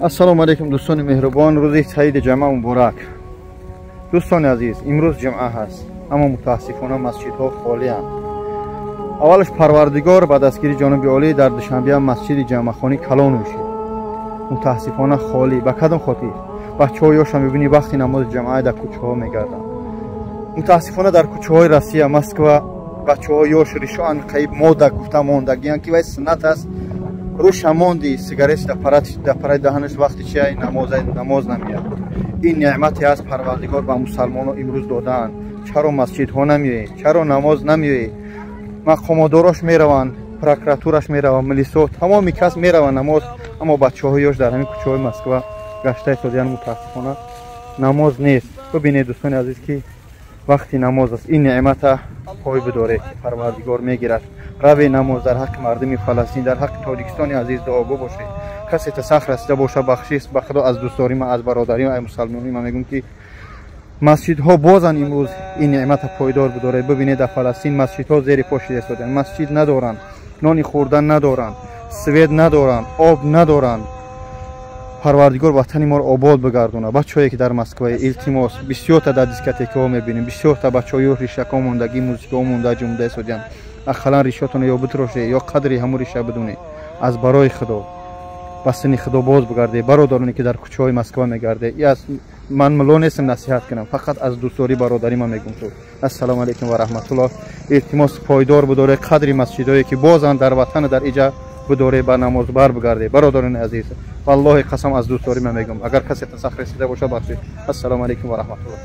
Ассалому алайкум, дӯстони меҳрубон. Рӯзи саиди ҷамъа муборак. Дӯстони азиз, имрӯз ҷумъа ҳаст, аммо мутаассифона масҷидҳо холианд. Аввалаш, Парвардигор ба дастгири ҷониби олӣ дар Душанбеам масҷиди ҷамъахонӣ калон мешид, мутаассифона холӣ. Ба кадом хотир? Бачаҳо ёша мебинӣ, вақти намози ҷамъа дар кӯчаҳо мегарданд. Мутаассифона, дар кӯчаҳои Россия, Москва бачаҳо ёш ришоан қаиб мода гуфта мондагиянд, ки вай суннат аст. Рӯша монди, сигарет дар параи даҳанаш, вақти чи намоз намеяд. Ин неъмате аст, Парвардигор ба мусалмоно имрӯз додаанд. Чаро масҷидҳо намеоед? Чаро намоз намеоед? Мақомодорош мераванд, прокуратураш мераванд, милисо, тамоми кас мераванд намоз, аммо бачаҳои ёш дар ҳамин кӯчаҳои Москва гашта истодиянд. Мутаассифона, намоз нест. Бибинед, дӯстони азиз, ки вақти намоз аст. Ин неъмата пой бидоред, ки Парвардигор мегирад. Рави намоз. Дар ҳаққи мардуми Фаластин, дар ҳаққи Тоҷикистони азиз дуогӯ бошед. Касе тасах расида боша, бахшиш ба Худо. Аз дӯстдорӣ ма, аз бародарӣ, аз мусалмонӣ ма мегӯм, ки масҷидҳо бозанд имрӯз, ин неъмата пойдор бидоред. Бибинед, дар Фаластин масҷидҳо зери по шида истоданд, масҷид надоранд, нони хӯрдан надоранд, свет надоранд, об надоранд. Парвардигор ватани моро обод бигардонад. Бачаҳое ки дар Москвае, илтимос. Бисёрта дар дискотекаҳо мебинем, бисёрта бачаҳои ришакҳо мондагӣ, музикаҳо монда ҷумда истодиянд. Ақаллан ришотонро ё битроше, ё қадри ҳамун риша бидонед. Аз барои Худо ба синни Худо боз бигардед. Бародароне ки дар кӯчаҳои Москва мегардед, аз ман мулло нестам насиҳат кунам, фақат аз дӯстдорӣ, бародарӣ ман мегӯм ту. Ассалому алайкум ва раҳматуллоҳ. Илтимос, пойдор бидоред қадри масҷидҳое ки бозанд дар ватана, дар иҷа бидоре, ба намоз бар бигардед. Бародарони азиз, валлоҳи қасам, аз дӯстдорӣ ман мегӯм. Агар касе тасах расида бошад, бахшед. Ассалому алайкум ва раҳматуллоҳ.